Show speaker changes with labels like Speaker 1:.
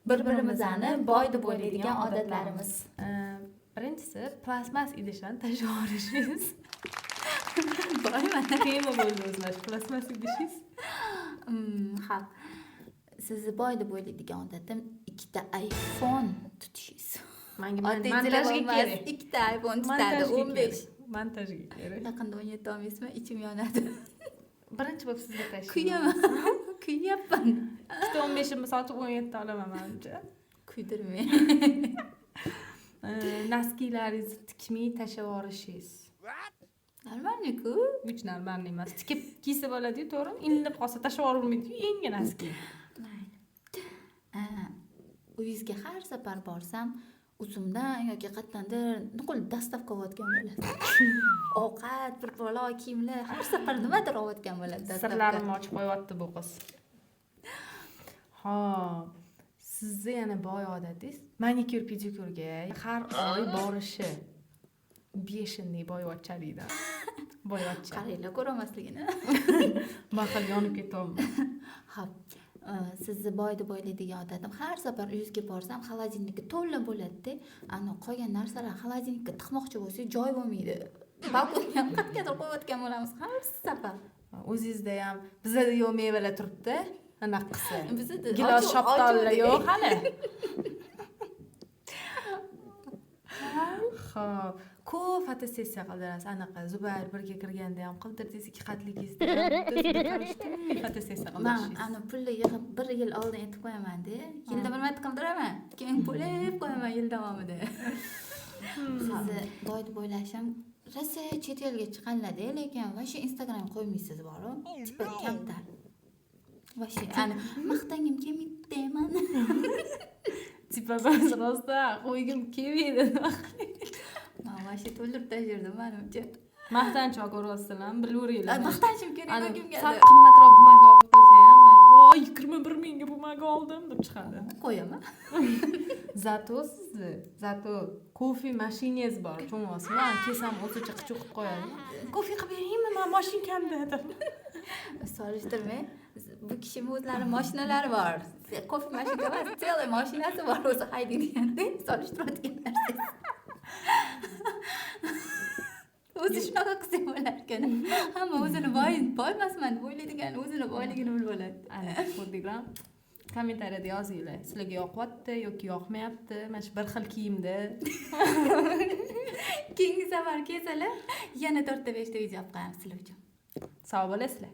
Speaker 1: Bir-birimizni boy deb o'ylaydigan odatlarimiz.
Speaker 2: Birinchisi, plastmas idishlarni tashlab yuborishingiz.
Speaker 1: Boyman.
Speaker 2: Tema bo'ldi o'zi mana shu plastmas idishingiz.
Speaker 1: Ha. Sizni boy deb o'ylaydigan odatim ikkita iPhone tutishingiz.
Speaker 2: Manga
Speaker 1: Oddiy
Speaker 2: montajga
Speaker 1: telefon emas,
Speaker 2: kerak.
Speaker 1: ikkita iPhone tutadi,
Speaker 2: Montajga
Speaker 1: 15.
Speaker 2: kerak. Montajga kerak.
Speaker 1: Yaqinda 17 olmaysizmi? Ichim yonadi.
Speaker 2: Birinchi bo'lib sizga tashlayman.
Speaker 1: Kuyaman. Kuyyapman.
Speaker 2: Ikkita 15imni sotib 17 ta olaman manimcha.
Speaker 1: Kuydirmang.
Speaker 2: Носки laringizni tikmay tashlab yuborishingiz.
Speaker 1: Нормальный-ku.
Speaker 2: Hech нормальный emas. Tikib kiysa bo'ladi-yu, to'g'rimi? Ilinib qolsa tashlab yuborilmaydi-yu, yangi носки.
Speaker 1: Mayli. Uyingizga har safar borsam, uzumdan yoki qayerdandir nuqul доставка olayotgan bo'ladi. Ovqat, bir balo, kiyimlar, har safar nimadir olayotgan bo'ladi доставка.
Speaker 2: Sirlarimni ochib qo'yyapti bu qiz. Xo'p, sizni yana boy odatingiz manikyur pedikyurga har oy borishi. Бешеный boyvachchalikdan. Boyvachcha.
Speaker 1: Qaranglar ko'rolmasligini.
Speaker 2: Baxil yonib ketyapman.
Speaker 1: Xo'p, sizni boy deb o'ylaydigan odatim, har safar uyingizga borsam, холодильник ka to'la bo'ladi-da, ani qolgan narsalarni холодильник ka tiqmoqchi bo'lsak, joy bo'lmaydi. Balkonga ham qayergadir qo'yayotgan bo'lamiz har safar.
Speaker 2: O'zingizda ham, bizada yo'q mevalar turibdi. Anaqa qilsa.
Speaker 1: Bizada
Speaker 2: Gilos, shoptollar
Speaker 1: ochuv-
Speaker 2: yo'q hali. Xo'p, ko'p fotosessiya qildirasiz. Anaqa Zubayr birga kirganda ham qildirdingiz, ikki qatligingizda ham fotosessiya
Speaker 1: Man
Speaker 2: qildirishingiz.
Speaker 1: ani pulni yig'ib bir yil oldin aytib qo'yaman-da. Yilda bir marta qildiraman. Keyin bo'lib qo'yaman yil davomida. Sizni boy deb o'ylashim, rosa chet elga chiqqanlarda, lekin вообще Instagram qo'ymaysiz boru. Типа kamtar. Вообще ani maqtangim kelmaydi mani.
Speaker 2: Типа biz rostdan qo'ygim kelmaydi.
Speaker 1: Man вообще to'ldirib tashlardim manimcha.
Speaker 2: Maqtanchoq ko'ryapsizlarmi? Bilaveringlar.
Speaker 1: Maqtanishim kerak
Speaker 2: Ani
Speaker 1: kimgadir.
Speaker 2: sal qimmatroq бумага olib qo'ysa ham, voy, 21 mingga бумага oldim deb chiqadi.
Speaker 1: Qo'yaman.
Speaker 2: Зато sizni, зато kofe mashinangiz bor, tushunyapsizmi? Man kelsam o'zicha qichib qo'yadi. Kofe qilib beraymi man mashinkamda deb.
Speaker 1: Solishtirmang. Bu kishini o'zlari mashinalari bor. Kofe mashinka emas, целый mashinasi bor o'zi haydaydiganda solishtirayotgan narsangiz. O'zi shunaqa qilsa bo'lar ekan. Hamma o'zini boy emasman deb o'ylaydigan o'zini boyligini bilib oladi.
Speaker 2: Ana, ko'rdinglarmi? Kommentariyada yozinglar. Sizlarga yoqyapti yoki yoqmayapti? Mana shu bir xil kiyimda.
Speaker 1: Keyingi safar kelsalar, yana 4 ta 5 ta video olib qo'yamiz sizlar uchun.
Speaker 2: Sog' bo'lasizlar.